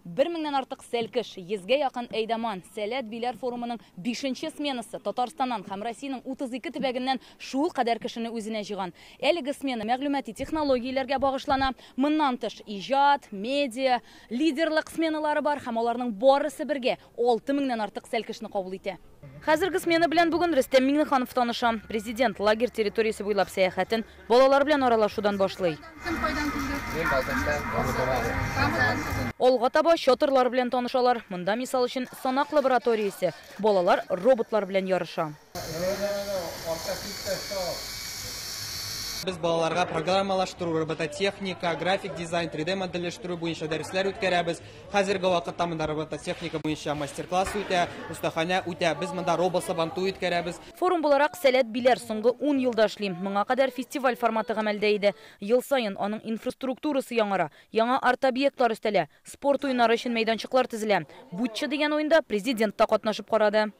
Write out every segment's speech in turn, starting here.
Бер меңнән артык сәлкеш, йөзгә якын әйдаман, Сәләт Биләр форумының бишенче сменасы Татарстаннан һәм Россиянең 32 төбәгеннән шул кадәр кешене үзенә җыйган. Әлеге смена мәгълүмати технологияләргә багышлана. Моннан тыш, иҗат, медиа, лидерлык сменалары бар һәм аларның барысы бергә 6 меңнән артык сәлкешне кабул итә. Хәзерге смена белән бүген Рөстәм Миңнеханов таныша. Президент лагерь территориясе буйлап сәяхәтен балалар белән аралашудан башлый. Кем кайдан килде? Мин Балтачтан. Алга таба чатырлар белән танышалар. Монда, мисал өчен, санак лабораториясе. Балалар роботлар белән ярыша. Без балаларга программалаштыру, робототехника, график дизайн, 3D модельләштерү буенча дәресләр үткәрәбез. Хәзерге вакытта монда робототехника буенча мастер-класс үтә, остаханә үтә. Без монда робосабантуй үткәрәбез. Форум буларак Сәләт Биләр соңгы 10 елда эшли. Моңа кадәр фестиваль форматы гамәлдә иде. Ел саен аның инфраструктурасы яңара, яңа арт-объектлар өстәлә, спорт уеннары өчен мәйданчыклар төзелә. Бутчы дигән уенда президент та катнашып карады.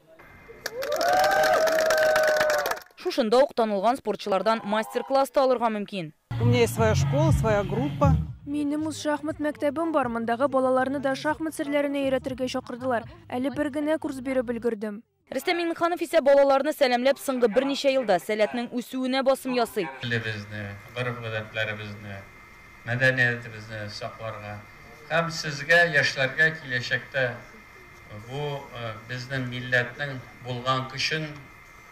Шушында ук танылган спортчылардан мастер-класс та алырга мөмкин. У меня есть своя школа, своя группа. Минем үз шахмат мәктәбем бар. Мондагы балаларны да шахмат серләренә өйрәтергә чакырдылар. Әле бер генә курс биреп өлгердем. Рөстәм Миңнеханов исә балаларны сәламләп соңгы берничә елда сәләтнең үсүенә басым ясый. Телебезне, гореф-гадәтләребезне, мәдәниятебезне сакларга һәм сезгә, яшьләргә киләчәктә бу безнең милләтнең булган көчен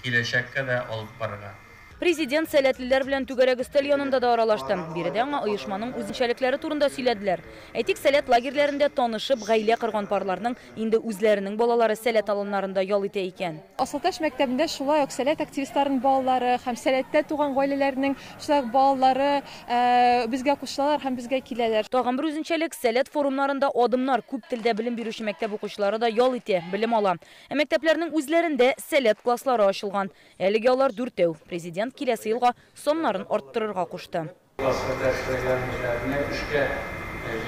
киләчәккә дә алып барырга. Президент сәләтлеләр белән түгәрәк өстәл янында да аралашты. Биредә аңа оешманың үзенчәлекләре турында сөйләделәр. Әйтик, Сәләт лагерьләрендә танышып, гаилә корган парларның инде үзләренең балалары Сәләт аланнарында ял итә икән. Асылташ мәктәбендә шулай ук Сәләт активистларының балалары һәм Сәләттә туган гаиләләрнең шулай ук балалары безгә кушылалар һәм безгә киләләр. Тагын бер үзенчәлек, Сәләт форумнарында Адымнар күп телдә белем бирүче мәктәп укучылары да ял итә, белем ала. Ә мәктәпләрнең үзләрендә Сәләт класслары ачылган. Әлегә алар дүртәү. Президент киләсе елга саннарын арттырырга кушты. Классларда эшләгән ниләрне эшкә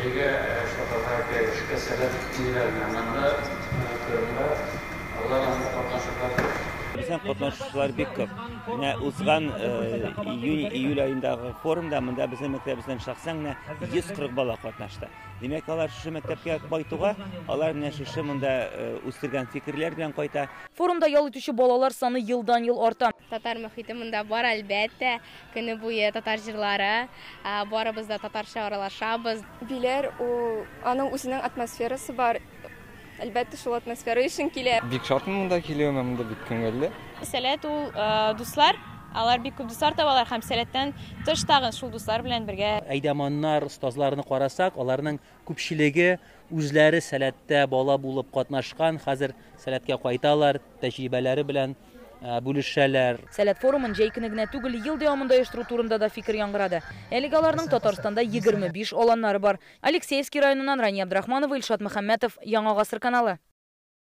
җигә шатырга кирәк, эшкә сәләт ниләренә. Монда Кырымда алар анда катнашырга тиеш. Безнең катнашучылар бик күп. Менә узган июнь, июль аендагы форумда монда безнең мәктәбебездән шәхсән генә 140 бала катнашты. Димәк, алар шушы мәктәпкә кайтуга, алар менә шушы монда үстергән фикерләр белән кайта. Форумда ял итүче балалар саны елдан-ел арта. Татар мөхите монда бар, әлбәттә. Көне буе татар җырлары, барыбыз да татарча аралашабыз. Биләр ул, аның үзенең атмосферасы бар. Әлбәттә, шул атмосфера өчен килә. Бик шатмын монда килүемә, монда бик күңелле. Сәләт ул дуслар, алар бик күп дуслар табалар һәм сәләттән тыш тагын шул дуслар белән бергә. Әйдаманнар, остазларны карасак, аларның күпчелеге үзләре сәләттә бала булып катнашкан, хәзер сәләткә кайталар, тәҗрибәләре белән бүлешәләр. Сәләт форумын җәй көне генә түгел, ел дәвамында оештыру турында да фикер яңгырады. Әлегә аларның Татарстанда 25 аланнары бар. Алексеевский районыннан Рания Абдрахманова, Илшат Мөхәммәтов, Яңа Гасыр каналы.